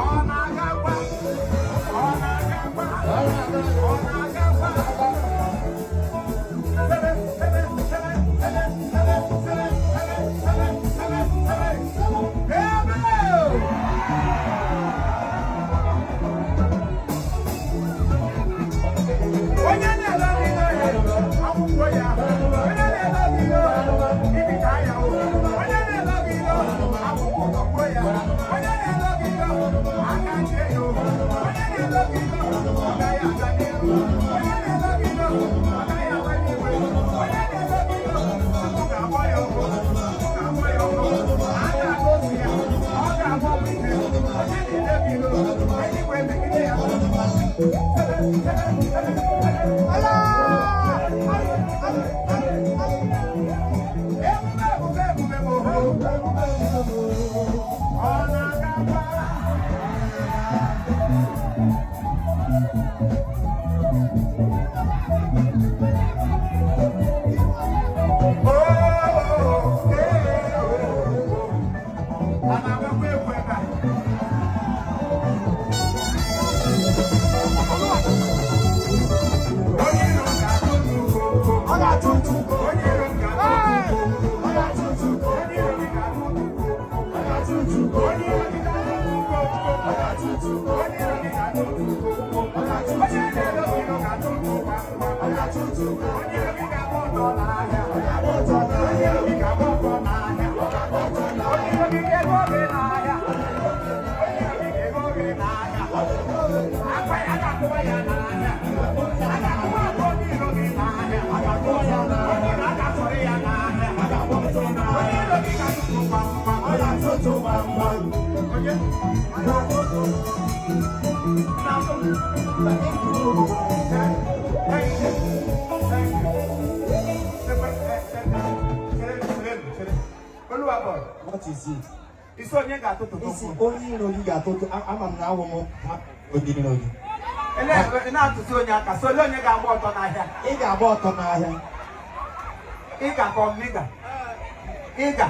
Ọ na-agakwa, ọ na-agakwa, ọ na-agakwa. Sebe, sebe, sebe, sebe, sebe, sebe, sebe, sebe, sebe, sebe. Ebe! Onye na-ele gị n'ahịa, akwụkwọ ya. Onye na-ele gị n'ahịa, ibita ya o. Onye na-ele gị n'ahịa, akwụkwọ gọgbuo ya. Onye na-ele gị n'ahịa, aka chie ya o. Onye na-ele gị n'ahịa, ọ gaghị aga n'ihu. Onye na-ele gị n'ahịa, ọ gaghị agba n'igwe. Onye na-ele gị n'ahịa, Chukwu ga-agba ya ọkụ. Chukwu ga-agba ya ọkụ. A ga-agọzi ya, ọ ga-agba ọgwụ ike. Onye na-ele gị n'ahịa, eluigwe megide ya. Ọ ga-atụ ụtụ. Ọ ga-atụ ụtụ. Ọ ga-atụ ụtụ. Ọ ga-atụ ụtụ. Ọ ga-atụ ụtụ. Ọ ga-atụ ụtụ. Ọ ga-agba ọtọ n'ahịa. Ọ ga-agba ọtọ n'ahịa. Ọ ga-agba ọtọ n'ahịa. Ọ ga-atụ ụtụ gbamgbam. Oluwaboy, What is it? isi onye ga-atụtụ Isi onye iro gị ga-atụ ụtụ. Ama m na awụ m onye iro gị. Ị na-atụzi onye aka, so ole onye ga-agba ọtọ n'ahịa? Ị ga-agba ọtọ n'ahịa. Ị ga ka ọ nigga? Ị ga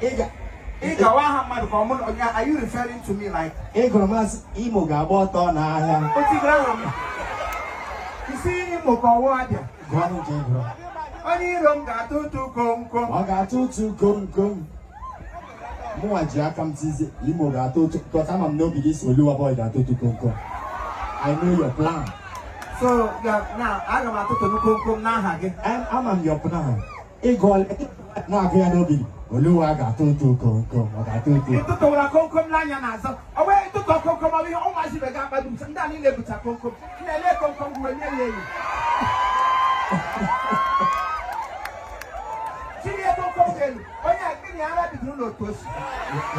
Ị ga ị gawa aha mmadụ ka ọ mụ na onye. Are you referring to me like Ị gụrụ Maazị Imo ga-agba ọtọ n'ahịa. O tigara aha m isi Imo ka ọwụ Abịa. Gụọ nke ị gụrụ. Onye iro m ga-atụ ụtụ komkom. Ọ ga-atụ ụtụ kom kom. Mụnwa ji aka m tizie Imo ga-atụ ụtụ because ama m n'obi gị si Oluwaboy ga-atụ ụtụ kom kom. I know your plan. So na aga m atụtụ komkom n'aha gị. Ama m your plan. Ị gụọ na-agụ ya n'obi gị. Oluwa ga-atụ ụtụ kom kom. Ọ ga-atụ ụtụ. Ịtụtụwara komkom n'anya n'azụ. Ọ wee ịtụtụ komkom, ọ bụ ihe ụmụazị ibe ga-akpado ndị a niile bụcha komkom na-ele komkom gị wee nye ya enyi tinye komkom gị elu. Onye a gịnị ara bidoro n'otu osi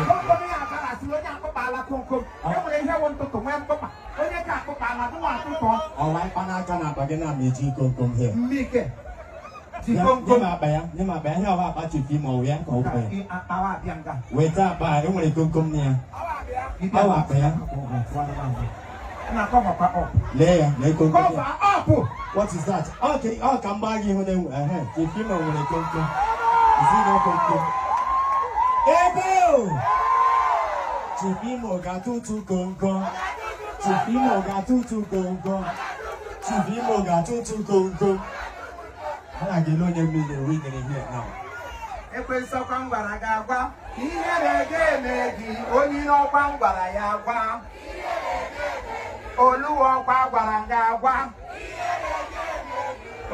komkom ihe aka na-asịrị onye akpụkpala komkom. E nwere ihe wụ ntụtụ nwee mkpụkpa. Onye ka akpụkpala gụnwa atụtụ. Ọwa ịkpa n'aka na akpa gị na-ama eji komkom here. Mmike ji Nye komkom. m akpa ya, nye m akpa ya. Ihe ọwa akpa Chief Imo, ọ wụ ya ka ọ wụ ya? Awa abịa nga. Weta akpa a, e nwere komkom na ya. Ọwa akpa ya. Na-coverkwa up. Lee ya, lee komkom ya. Cover up. What is that? Okay, ọ ka m gbaa gị ihu na-enwe. Ehe, Chief Imo nwere komkom. Is it not komkom? Ebe o! Chief Imo ga-atụ ụtụ komkom. Chief Imo ga-atụ ụtụ komkom. Chief Imo ga-atụ ụtụ komkom. Ha na-aga onye mmiri winere here now. Ekwensu, ọkwa m gwara gị agwa, ihere ga-eme gị. Onye ire, ọkwa m gwara ya agwa. Oluwa, ọkwa gwara m gị agwa.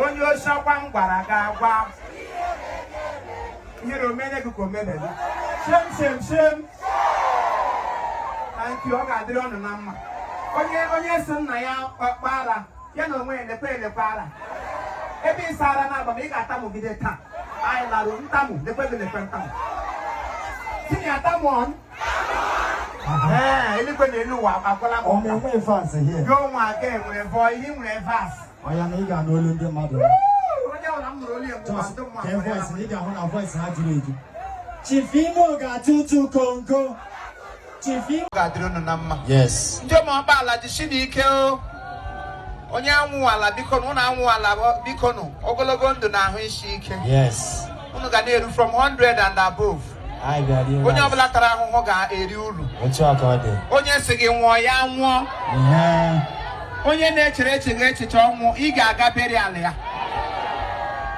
Onye osi, ọkwa m gwara gị agwa. Ihere omene gị ka omene gị. Shame, shame, shame. Thank you. Ọ ga-adịrị ọnụ na mma. Onye si nna ya kpa ara ya na onwe ya elekwa elekwa ara ebe ịsa ara na-agba ma ị ga-atamugide taa. Anyị larụ ntamu, lekwe gị, lekwe ntamu. Tinye atamu on. Eluigwe na elu ụwa agwala m Ọ ụka. na-enwe fans here. Gị onwe aga enwere voice, ị nwere verse. Ọ ya na ị ga-anụ olu ndị mmadụ. Onye ọbụla m nụrụ olu ya mgbe ụwa Just ndị mmadụ kee nwere voice na ị ga-ahụ na voice ha juru eju. Chief Imo ga-atụtụ konko. Chief Imo. Ga-adịrị unu na mma. Yes. Ndị ụmụ ọkpaala, jisi n'ike o. Onye anwụwala, biko nụ, unu anwụwala, biko nụ. Ogologo ndụ na ahụ isi ike. Yes. Unu ga na-eru from 100 and above. Anyị bịara. Onye ọbụla tara ahụhụ ga-eri uru. Otu a ka ọ dị. Onye si gị nwụọ, ya nwụọ. Ihe. Onye na-echere eche echiche ọnwụ, ị ga-aga burial ya.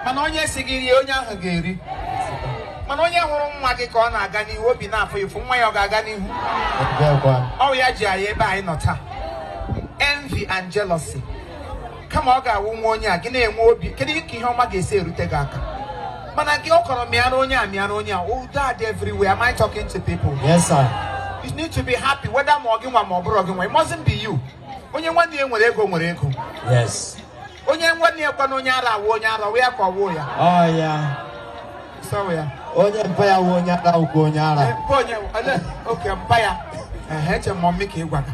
Mana onye si gị rie, onye ahụ ga-eri. Mana onye hụrụ nwa gị ka ọ na-aga n'ihu, obi na-afụ ifu, nwa ya ọ ga-aga n'ihu? Ebekwa. Ọ ya ji anyị ebe anyị nọ taa. Envy and jealousy. Kama ọ ga-awụ nwa onye a, gị na-enwe obi, kedu ka ihe ọma ga-esi erute gị aka? Mana gị ọ kọrọ mịara onye a, mịara onye a, udo adị everywhere. Am I talking to people? Yes, sir. You need to be happy whether ma ọ gị nwa ma ọ bụrụ gị nwa. It mustn't be you. Onye nwanne ya nwere ego nwere ego. Onye nwanne ya kwana onye ara awụ onye ara, wụ ya ka ọ wụ ya. Ọ ya. Sọ ya. Onye mpa ya wụ onye ara wụkwa onye ara. Mpa onye ele oke mpa ya. Ehe, eche m mummy ka ị gwara.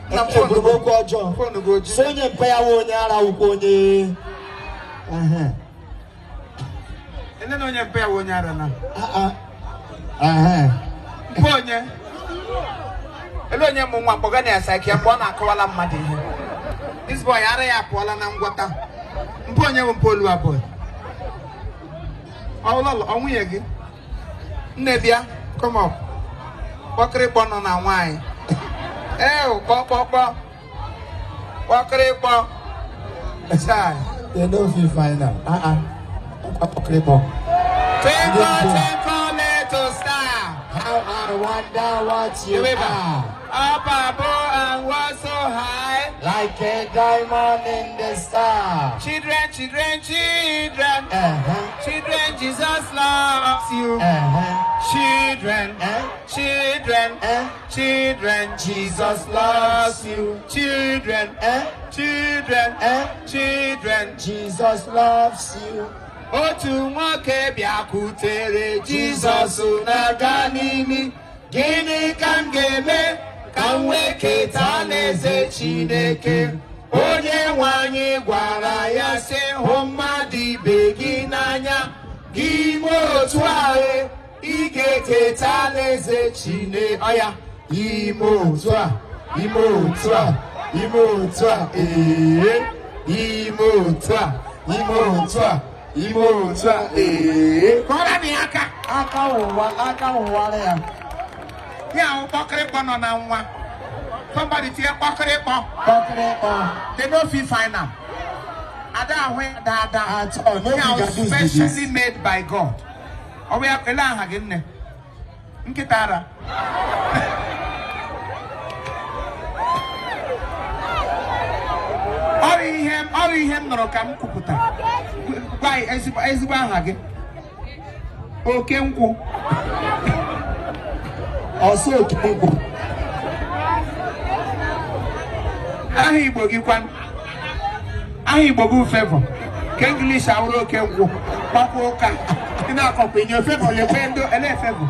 Na Ekwuru m okwu ọjọọ. Phone gị oji. So onye mpa ya wụ onye ara wụkwa onye. Ehe. Ele na onye mpa ya wụ onye ara na. Ah, ah. Ehe. Mpa onye. Ele onye mụ nwa kpọga na ya psych ya mgbe ọ na-akọwala mmadụ ihe. This boy, ara ya apụọla na ngwọta. Mpa onye bụ mpa olu boy. Ọlụlọ ọ nwunye gị. Nne, bịa, come up. Kpọkịrịkpọ nọ na nwaanyị. Ee, kpọkpọkpọ. Kpọkịrịkpọ. Chai. They no fit find am. Ah ah. Ọkpọkịrịkpọ. Twinkle, twinkle, little star. How I wonder what you Eweba. are. Up above and was so high. Like a diamond in the star. Children, children, children. Children, Jesus loves you. Children, children, children, Jesus loves you. Children, children, children. Jesus loves you. Otu nwoke bịakwutere Jizọs na Galili. Gịnị ka m ga-eme ka m wee keta alaeze Chineke? Onye nwe anyị gwara ya sị, hụ mmadụ ibe gị n'anya. Gị mee otu ahụ, ị ga-eketa alaeze Chineke. Ọ ya, ime otu a, ime otu a, ime otu a, ee, ime otu a, ime otu a, ime otu a, ee. Kọrọ m ya aka. Aka ụwa, aka ụwara ya. Ya ahụ kpọkịrịkpọ nọ na nwa. Somebody tinye kpọkịrịkpọ. Kpọkịrịkpọ. They no fit find am. Ada ahụ ya dada. At all. No Ya ahụ be gadus be this. specially made by God. Ọ bụ ya ele aha gị, nne? Nkịta ara. Ọrụ ihe m nụrụ ka m kwupụtara. Gwa anyị ezigbo ezigbo aha gị. Oke nkwụ. Ọsọ oke nkwụ. Aha Igbo gị kwanụ? Aha Igbo gị Favour. Ka English awụrụ oke nkwụ. Gbakwa ụka. Ị na-akọkwa inye Favour, lekwe ndị ele Favour.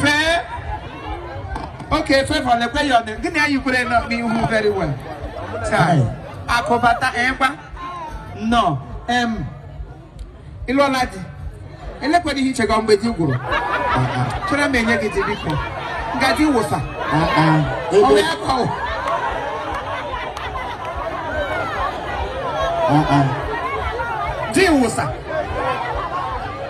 Fee. Okay, Favour, lekwe ya ọnụ. Gịnị anyị kwere n'ihu very well. Taa. Akụbata ịgba. Nọ. Ịlụọla di? Elekwere ihe ichega mgbe di gwụrụ. Chere m enye gị di, biko. Ngaji wụsa. Ah ah. Ọ Ebe. ya ka ọ. Ah ah. Di wụsa.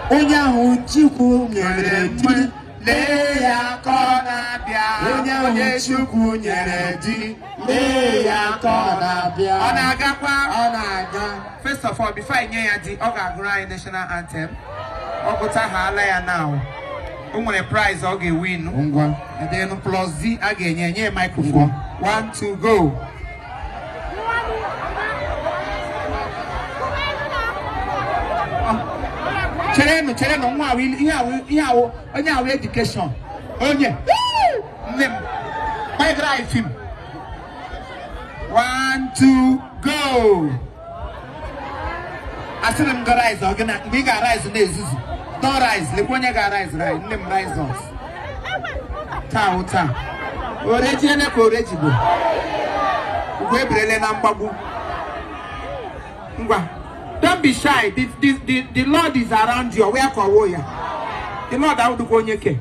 Onye ahụ Chukwu nyere di. Lee ya ka ọ na-abịa. Onye ahụ Chukwu nyere di. Lee ya ka ọ na-abịa. Ọ na-agakwa. Ọ na-aga. First of all, before anyị nye ya di, ọ ga-agụrụ anyị national anthem. Ọ gụtaghala ya now. O nwere prize ọ ga-ewin. Ngwa. And then plus D a ga-enye nye microphone. One, two, go. Cherenụ, cherenụ, nwa awụ ihe awụ ihe awụ onye awụ education onye nne m gbanyegara anyị film. One, two, go. Asịrị m gị rise, ọ gị na mgbe ị ga-arise na-ezuzu. Don rise, lekwa onye ga-arise rise. Nne m, rise us. Taa wụ taa. Orejiele ka orejigbo. Ugwu ebirele na mgbagbu. Ngwa. Don't be shy. The Lord is around you. Where ka ọwụ ya? The Lord awụdụkwa onye ke.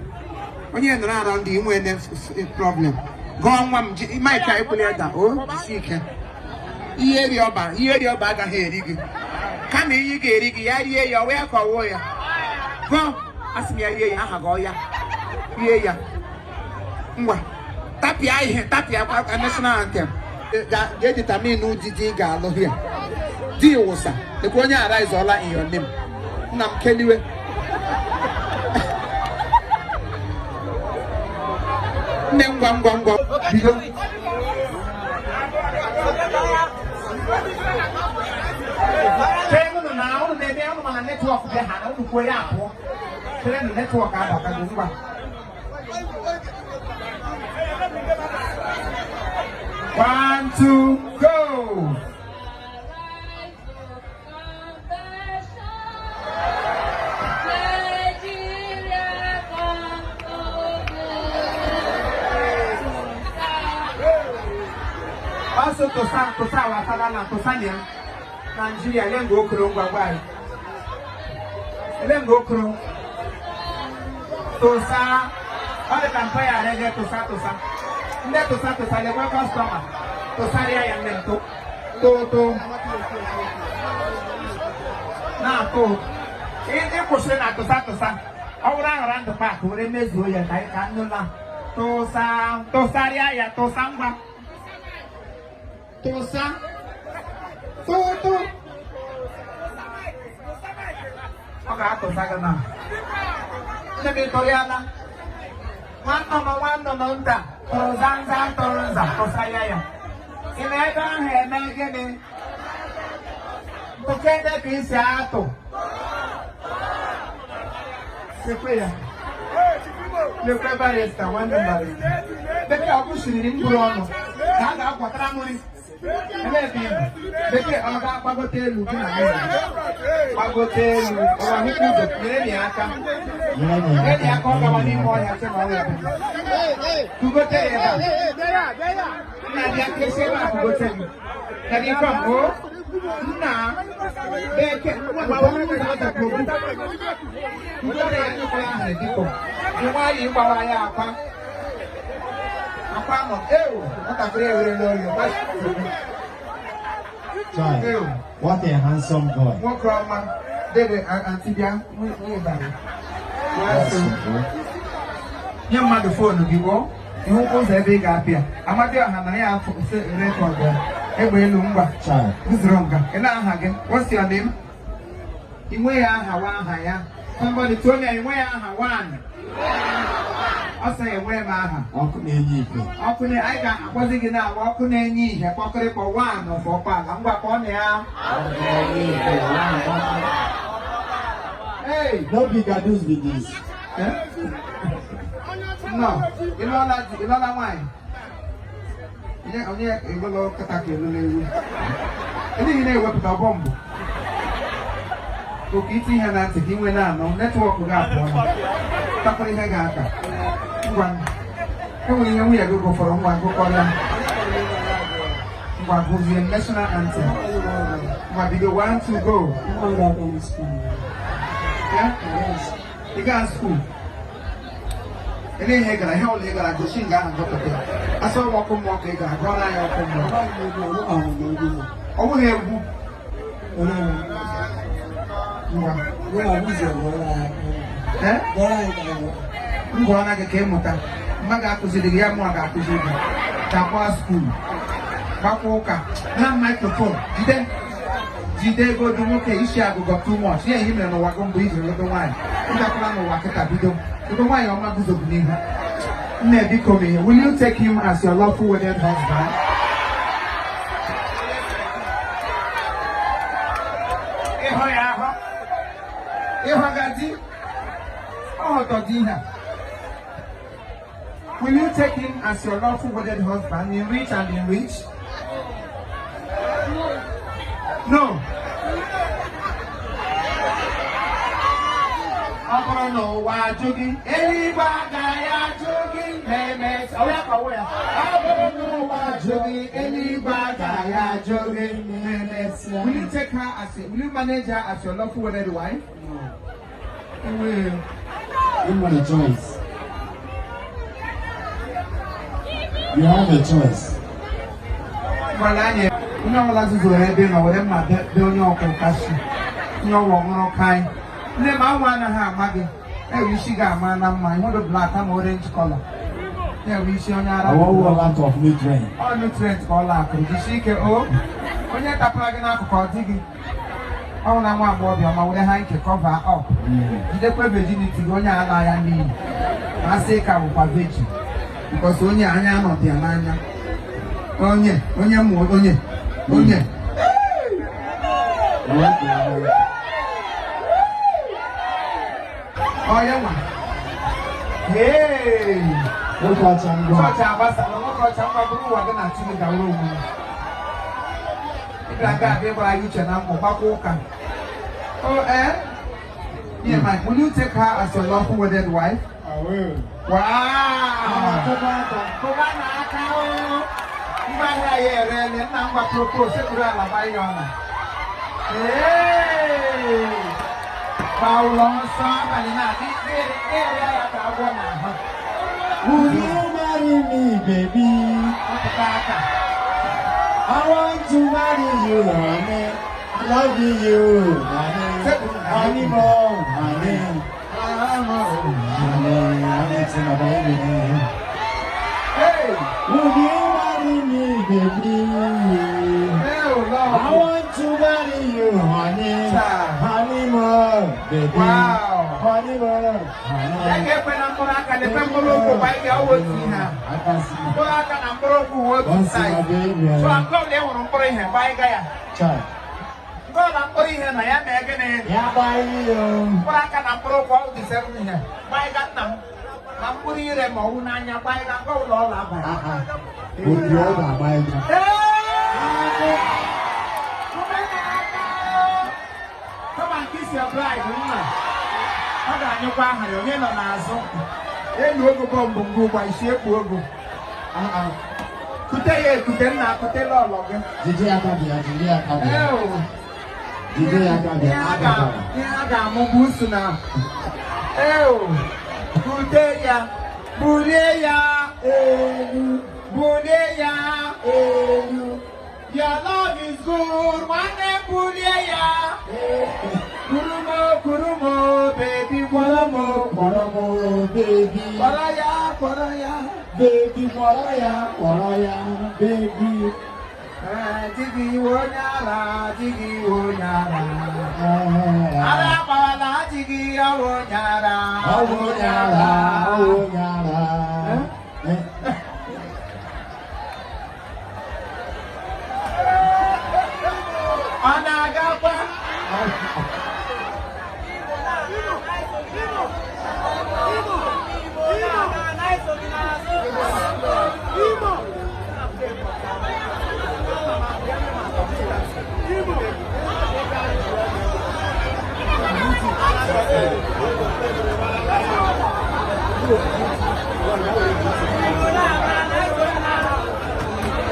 Onye nọrọ around you, inwe problem. Gụọ nwa m, Mike ekwela ya da. O, jisi ike. Ihe eri ọba, ihe eri ọba agaghị eri gị. Kama iyi ga-eri gị, ya rie ya, wee ka ọwụ ya. Gụọ, asị m ya rie ya, aha gị ọya. Rie ya. Ngwa, tapịa ihe, tapịa kwa national anthem. Ga-edetermine ụdị di ị ga-alụ here. Di wụsa, lekwa onye arise ọla in your name. Nna m keliwe. Nne, ngwa ngwa ngwa, bido. Chere unu na unu na-eme unu mana network bịa ha na unu kwuo ya apụọ. Chere na network abatago, ngwa. One, two, go! Nigeria come. Ọsọ tụsa tụsa wasala na tụsa ya. Nigeria lenga okoro, ngwa gwa anyị. Lenga okoro. Tụsa. Ọ dị ka mpa ya rege tụsa tụsa. Ndị tụsa tụsa, lekwa customer. Tụsarịa ya, nne m tụ. Tụ tụ. Na-atụ. Ịkwụsịrị na tụsa tụsa. Ọ bụrụ aghara ndụ pak were mezuo ya ka anyị ka nnụla. Tụsa tụsarịa ya, tụsa, ngwa. Tụsa. Tụ tụ. Ọ ga-atụsa gị na. Nne m ịtọrịala. Nwannọnọ nwannọnọ nta tụrụ zanza tụrụ nza, tụsarịa ya. Ị na ebe ahụ eme gịnị? Ntụkede ka isi atụ. Sekwe ya. Lekwe barrister, nwanne m barrister. Bekee ọ kwụsịrị mkpụrụ ọnụ ka a ga-akwatara m nri. Elee ebe ị nọ? Bekee ọ ga-agbagote elu gị na nwunye gị. Gbagote elu, ụwa hụkwa ụzọ, nyere ya aka. Nyere ya. Nyere ya aka, ọ gawa n'ime ọhịa sị na ọ wee kugote ya ebe a. Nna, bịa kesi ebe a kugote gị. Daddy, come, oh. Nna, bekee, nwa gbawa ụzọ ọzọ ka ogbu. Kugote ya nnukwu ahụ, biko. Dị nwayọọ ịgbawa ya akwa. Akwa nọ, ewu, nwatakịrị ewerela oyi. Child, Ew. what a handsome boy. Nwoke ọma, dede aunty bịa, nwunye bara. Yes, Nye mmadụ phone gị gboo, ihu ụzọ ebe ị ga-apịa. Amadioha na ya record ya. Egbe elu, ngwa. Child. Guzoro nga. Ị na-aha gị? What's your name? Ị nweghị aha wa aha ya. Somebody tell me, ị nweghị aha one. Ọ sị enweghị m aha. Ọkụ na-enye ife. Ọkụ na anyị ga-akpọzi gị na agwa ọkụ na-enye ihe kpọkịrịkpọ one of ọkpala. Ngwa, kpọọ na ya. Ọkụ na-enye ife, one. Hey! No be gadus be this. Eh? No, ịlụọla di, ịlụọla nwaanyị. Onye onye ịlụlọ nkịta ka elụla ewu. Ndị na-ewepụta bọmbụ. Oke iti ihe na ntị ka ị nwee na-anụ network gị apụọ takwara ihe ga-aka. Ngwa, enwere ihe nwunye gị gụfọrọ, ngwa, gụkọrọ. Ngwa, gụzie national anthem. Ngwa, bido, one, two, go. Ya? Ị gaa school? Ele ihe ị gara, ihe ọbụla ị gara, gosi nga ahụ gụpụta ya. Asọ ọgwụ ọkụ mmụọ ka ị gara, gụọ n'anya ọkụ mmụọ. Ọ bụghị egwu. Ngwa. Eh? M gụọ gị ka ịmụta. Mma ga-akụziri gị ya, mụa ga-akụziri gị. Gakwa school. Gbakwa ụka. Na microphone. Jide. Jide godu nwoke isi agụgọ too much. Ihe ihe mere n'ụwa gị mbụ ijiri lụta nwaanyị. Ị gakwala n'ụwa kịta bido. Ebe nwaanyị ọma guzobu n'ihu. Nne, biko m ihe. Will you take him as your lawful wedded husband? Ịhụ ya ahụ. Ịhụ ga di. Ọ hụtọ di ihe a. Will you take him as your lawful wedded husband in rich and in rich? No. Ọ bụrụ na ụwa ajụ gị, eluigwe agaghị ajụ gị. manage her as your lawful wedded wife? No. You will. You nwere choice. You have a choice. Gwara anyị onye ọbụla zuzuru ebe ị nọ were mma bee onye ọkụ kashi onye ọwa ọhụrụ kaị nne m, anwụ anaghị ama gị. Ewe isi gị ama na mma ịhụdụ black ama orange color, ewe isi onye ara. Ọwụwa lack of nutrient. Ọ nutrient ka ọ lakụrụ. Jisie ike o, onye tapụra gị n'akụkụ ọ dị gị ọ na nwa agbọghọbịa ọma, were ha nke cover up. Jidekwa virginity gị, onye ala ya n'iyi ma asị ka bụkwa virgin, because onye anya anọdụ ya n'anya, onye onye mụ onye onye. Okay. Onye nwa. Hey! Nwoke ọcha, ngwa. Chọọchị agbasara. Nwoke ọcha, ngwa, bụrụ ụwa gị na chi gị gawara onwe ya. Ị bịara nga abịa ịgbara ya uche na mbụ gbakwa ụka. Oh, eh? Yeah, Mike, will you take her as your lawful wedded wife? I will. Wow! Kụba aka. Kụba n'aka o! Ngwa ahịa ya erele nna, ngwa, propose, sekpuru ala gba ihe ọ na. Hey! Gba ụlọ nsọ abalị na-adị na-ere ya ka agwọ n'ahụ. Will you marry me, baby? Mpụta aka. I want to marry you, honey. I love you, honey. Honey more, honey. Honey, honey to my baby. Hey! Will you marry me, baby? Hey, oh Lord. I want to marry you, honey. Honey more, baby. Wow. Honey more, Ya honey. ga-ekwe na mkpụrụ aka na-ekwe mkpụrụ ụkwụ kwa ị ga-awụ otu ihe a. Aka si. Mkpụrụ aka na mkpụrụ ụkwụ wụ otu Once my size. baby. So nke ọbụla ị hụrụ mkpụrụ ihe, gbaa ya. Chai. Nke ọbụla mkpụrụ ihe na ya mee gịnị? Ya gbaa yo. Mkpụrụ aka na mkpụrụ ụkwụ ọ dị same ihe. Gbaa nna m. Na mkpụrụ ire ma ọwụ n'anya, gbaa nke ọbụla ọ na-abara. Ah ah. Obi ọ ga-agba ịga. Hey! Kụba n'aka. Come and kiss your bride, nna. Ọ ga-anyụkwa aha ya, onye nọ n'azụ. Elu ogo bọmbụ ngụ ụgba isi ekpu ogo. Ah ah. Kute ya ekute, nna, kute lọlọ gị. Jide aka bịa, jide aka bịa. Ee o. Jide aka bịa. Ihe a Adakwara. Ihe a ga-amụ bụ usu na. Ee o. Kute ya. Bulie ya. Elu, Bulie ya. elu. Your love is good. Nwanne m, bulie ya. Kurumo, kurumo, baby, Kpọrọ m, kpọrọ m, baby. Kpọrọ ya, kpọrọ ya. Baby, kpọrọ ya, kpọrọ ya, baby. Ee, di gị iwe onye ara, di gị iwe onye ara. Ara agbawala di gị, ọwụ onye ara. Ọ bụ onye ara, ọ bụ onye ara. Eh? Ọ na-agakwa.